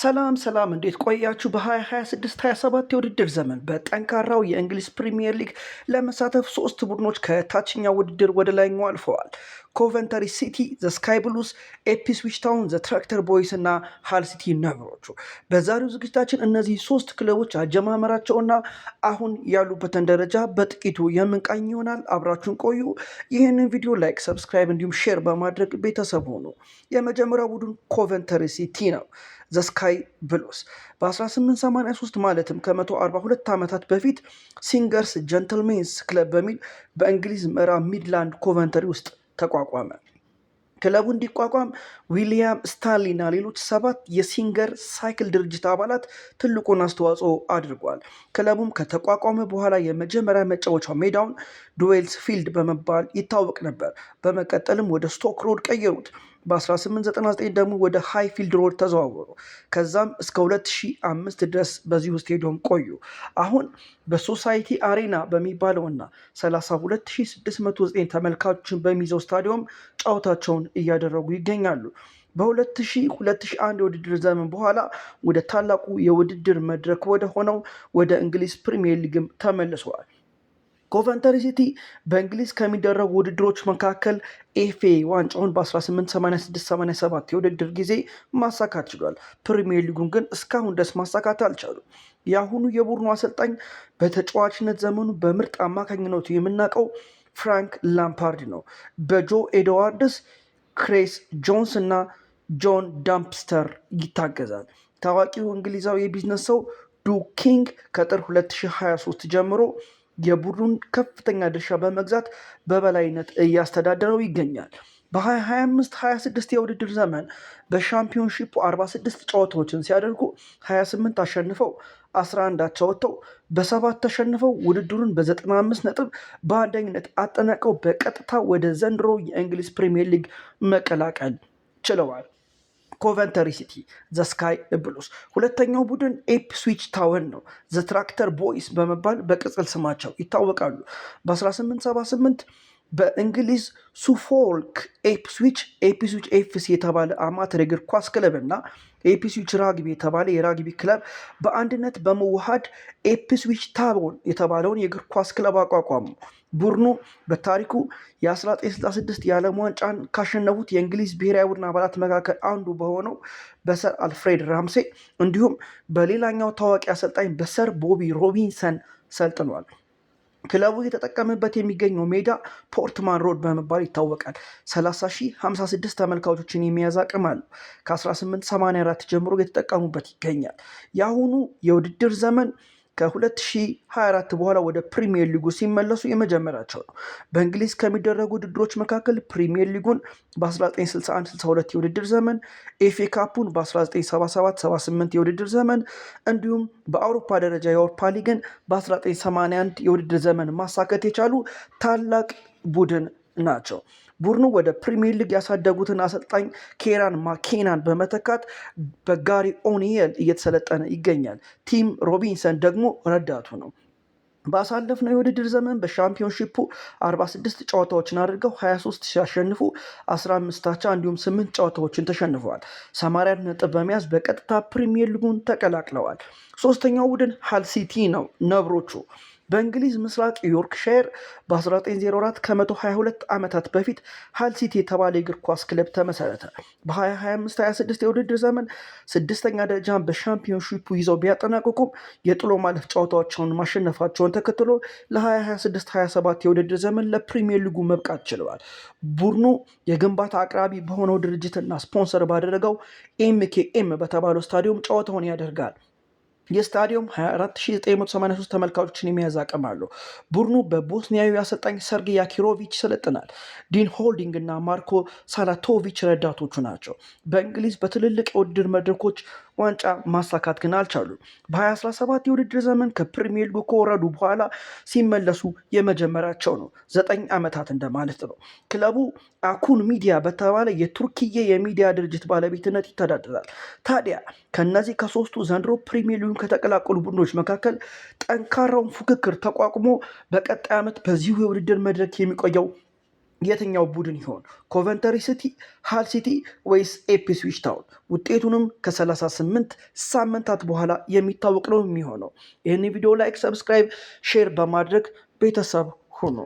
ሰላም ሰላም፣ እንዴት ቆያችሁ? በ2026 27 የውድድር ዘመን በጠንካራው የእንግሊዝ ፕሪምየር ሊግ ለመሳተፍ ሶስት ቡድኖች ከታችኛው ውድድር ወደ ላይኛው አልፈዋል። ኮቨንተሪ ሲቲ The Sky Blues፣ ኤፕስዊች ታውን The Tractor Boys እና ሃል ሲቲ ነብሮቹ። በዛሬው ዝግጅታችን እነዚህ ሶስት ክለቦች አጀማመራቸውና አሁን ያሉበትን ደረጃ በጥቂቱ የምንቃኝ ይሆናል። አብራችሁን ቆዩ። ይህንን ቪዲዮ like፣ subscribe እንዲሁም share በማድረግ ቤተሰብ ሆኑ። የመጀመሪያው ቡድን ኮቨንተሪ ሲቲ ነው። The Sky Blues በ1883 ማለትም ከ142 ዓመታት በፊት Singers Gentlemen's Club በሚል በእንግሊዝ ምዕራብ ሚድላንድ ኮቨንተሪ ውስጥ ተቋቋመ። ክለቡ እንዲቋቋም ዊሊያም ስታንሊ እና ሌሎች ሰባት የሲንገር ሳይክል ድርጅት አባላት ትልቁን አስተዋጽኦ አድርጓል። ክለቡም ከተቋቋመ በኋላ የመጀመሪያ መጫወቻ ሜዳውን ዱዌልስ ፊልድ በመባል ይታወቅ ነበር። በመቀጠልም ወደ ስቶክ ሮድ ቀየሩት። በ1899 ደግሞ ወደ ሃይፊልድ ሮድ ተዘዋወሩ። ከዛም እስከ 2005 ድረስ በዚሁ ስቴዲየም ቆዩ። አሁን በሶሳይቲ አሬና በሚባለውና 32609 ተመልካቾችን በሚይዘው ስታዲየም ጨዋታቸውን እያደረጉ ይገኛሉ። በ2000-2001 የውድድር ዘመን በኋላ ወደ ታላቁ የውድድር መድረክ ወደ ሆነው ወደ እንግሊዝ ፕሪሚየር ሊግም ተመልሰዋል። ኮቨንተሪ ሲቲ በእንግሊዝ ከሚደረጉ ውድድሮች መካከል ኤፍኤ ዋንጫውን በ1886/87 የውድድር ጊዜ ማሳካት ችሏል። ፕሪሚየር ሊጉን ግን እስካሁን ድረስ ማሳካት አልቻሉም። የአሁኑ የቡድኑ አሰልጣኝ በተጫዋችነት ዘመኑ በምርጥ አማካኝነቱ የምናውቀው ፍራንክ ላምፓርድ ነው። በጆ ኤድዋርድስ፣ ክሪስ ጆንስ እና ጆን ዳምፕስተር ይታገዛል። ታዋቂው እንግሊዛዊ የቢዝነስ ሰው ዱ ኪንግ ከጥር 2023 ጀምሮ የቡድኑን ከፍተኛ ድርሻ በመግዛት በበላይነት እያስተዳደረው ይገኛል። በ2025/26 የውድድር ዘመን በሻምፒዮንሺፑ 46 ጨዋታዎችን ሲያደርጉ 28 አሸንፈው 11 አቻ ወጥተው በሰባት ተሸንፈው ውድድሩን በ95 ነጥብ በአንደኝነት አጠናቀው በቀጥታ ወደ ዘንድሮ የእንግሊዝ ፕሪምየር ሊግ መቀላቀል ችለዋል። ኮቨንተሪ ሲቲ The Sky Blues። ሁለተኛው ቡድን ኤፕስዊች ታውን ነው። The Tractor Boys በመባል በቅጽል ስማቸው ይታወቃሉ። በ1878 በእንግሊዝ ሱፎልክ ኤፕስዊች ኤፕስዊች ኤፍሲ የተባለ አማተር የእግር ኳስ ክለብ እና ኤፕስዊች ራግቢ የተባለ የራግቢ ክለብ በአንድነት በመዋሃድ ኤፕስዊች ታውን የተባለውን የእግር ኳስ ክለብ አቋቋሙ። ቡድኑ በታሪኩ የ1966 የዓለም ዋንጫን ካሸነፉት የእንግሊዝ ብሔራዊ ቡድን አባላት መካከል አንዱ በሆነው በሰር አልፍሬድ ራምሴ እንዲሁም በሌላኛው ታዋቂ አሰልጣኝ በሰር ቦቢ ሮቢንሰን ሰልጥኗል። ክለቡ እየተጠቀመበት የሚገኘው ሜዳ ፖርትማን ሮድ በመባል ይታወቃል። 30,056 ተመልካቾችን የሚያዝ አቅም አለው። ከ1884 ጀምሮ እየተጠቀሙበት ይገኛል። የአሁኑ የውድድር ዘመን ከ2024 በኋላ ወደ ፕሪሚየር ሊጉ ሲመለሱ የመጀመሪያቸው ነው። በእንግሊዝ ከሚደረጉ ውድድሮች መካከል ፕሪሚየር ሊጉን በ1961/62 የውድድር ዘመን፣ ኤፍኤ ካፑን በ1977/78 የውድድር ዘመን እንዲሁም በአውሮፓ ደረጃ የአውሮፓ ሊግን በ1981 የውድድር ዘመን ማሳከት የቻሉ ታላቅ ቡድን ናቸው። ቡድኑ ወደ ፕሪሚየር ሊግ ያሳደጉትን አሰልጣኝ ኬራን ማኬናን በመተካት በጋሪ ኦኒየል እየተሰለጠነ ይገኛል። ቲም ሮቢንሰን ደግሞ ረዳቱ ነው። ባሳለፍነው የውድድር ዘመን በሻምፒዮንሺፑ 46 ጨዋታዎችን አድርገው 23 ሲያሸንፉ 15 አቻ እንዲሁም 8 ጨዋታዎችን ተሸንፈዋል። 84 ነጥብ በመያዝ በቀጥታ ፕሪሚየር ሊጉን ተቀላቅለዋል። ሶስተኛው ቡድን ሃል ሲቲ ነው። ነብሮቹ በእንግሊዝ ምስራቅ ዮርክሻየር በ1904 ከ122 ዓመታት በፊት ሃል ሲቲ የተባለ የእግር ኳስ ክለብ ተመሰረተ። በ2025/26 የውድድር ዘመን ስድስተኛ ደረጃን በሻምፒዮንሺፑ ይዘው ቢያጠናቅቁም የጥሎ ማለፍ ጨዋታቸውን ማሸነፋቸውን ተከትሎ ለ2026/27 የውድድር ዘመን ለፕሪሚየር ሊጉ መብቃት ችለዋል። ቡድኑ የግንባታ አቅራቢ በሆነው ድርጅትና ስፖንሰር ባደረገው ኤምኬኤም በተባለው ስታዲየም ጨዋታውን ያደርጋል። የስታዲየም 24983 ተመልካቾችን የሚያዝ አቅም አለው። ቡድኑ በቦስኒያዊ አሰልጣኝ ሰርጌ ያኪሮቪች ይሰለጥናል። ዲን ሆልዲንግ እና ማርኮ ሳላቶቪች ረዳቶቹ ናቸው። በእንግሊዝ በትልልቅ የውድድር መድረኮች ዋንጫ ማሳካት ግን አልቻሉም። በ2017 የውድድር ዘመን ከፕሪሚየር ሊጉ ከወረዱ በኋላ ሲመለሱ የመጀመሪያቸው ነው። 9 ዓመታት እንደማለት ነው። ክለቡ አኩን ሚዲያ በተባለ የቱርክዬ የሚዲያ ድርጅት ባለቤትነት ይተዳደራል። ታዲያ ከነዚህ ከሶስቱ ዘንድሮ ፕሪሚየር ሊጉን ከተቀላቀሉ ቡድኖች መካከል ጠንካራውን ፉክክር ተቋቁሞ በቀጣይ ዓመት በዚሁ የውድድር መድረክ የሚቆየው የትኛው ቡድን ይሆን? ኮቨንተሪ ሲቲ፣ ሃል ሲቲ ወይስ ኤፕስዊች ታውን? ውጤቱንም ከ38 ሳምንታት በኋላ የሚታወቅ ነው የሚሆነው። ይህን ቪዲዮ like፣ subscribe፣ share በማድረግ ቤተሰብ ሁኑ።